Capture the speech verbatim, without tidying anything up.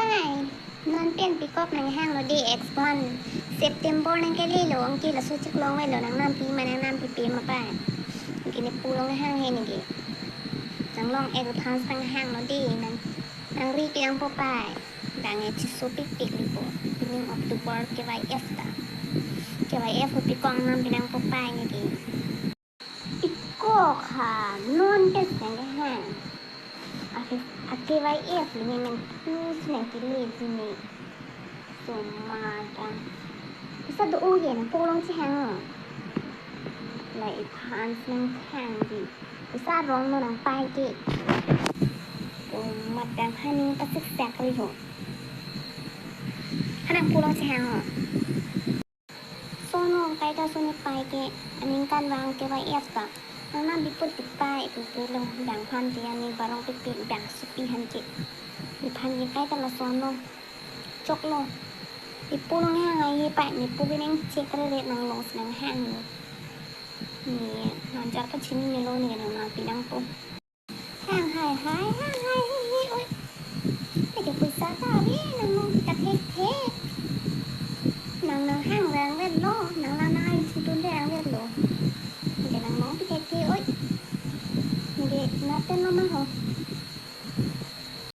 Hai, non pen pekok nanghanglo dei, X one. September nangkelelo, anke laso chiklo avelo, nangnampi ma nangnampipe ma pai. Anke ne pu along hang he neke. Nanglong advance nanghanglo dei, nang, nangri pinangpo pai. Bang e chiso pikpik lipo. Pining October K Y F ta. K Y F pekok nangnampi nangpo pai neke. Pekok ha, non pen si nanghang. Ake, a K Y F le men pus nangkele si ne. Somar ta. Pisa do-o ye nang pu along chehang. La advance nanghang dei. Pisa rong no nangpai ke. Somar ta hani pasik sak ri ho. Ha nang pu along chehang ho. Sono kaita soni pai ke aningkanvang K Y F ta. Nangnampi put ti pai pu pulo, bang aphan ti ani barong pipi bang supi aphan ke. Nephan ke kaita laso no. Choklo. Ne pu along hang ai pai, ne pu ke nangchek rere, nanglong si nanghang ne. Ne nanjar pachini nelo, ne nangnampi nangpo. Hang hai hai, hang hai hai hai, oi. Neke poisa ta ave, nanglong pi kathekthe. Nang nanghang rang vet lo, nang la nang ai chutun rang vet lo. Neke nanglong pi thekthe, oi. Neke nat pen lo ma ho.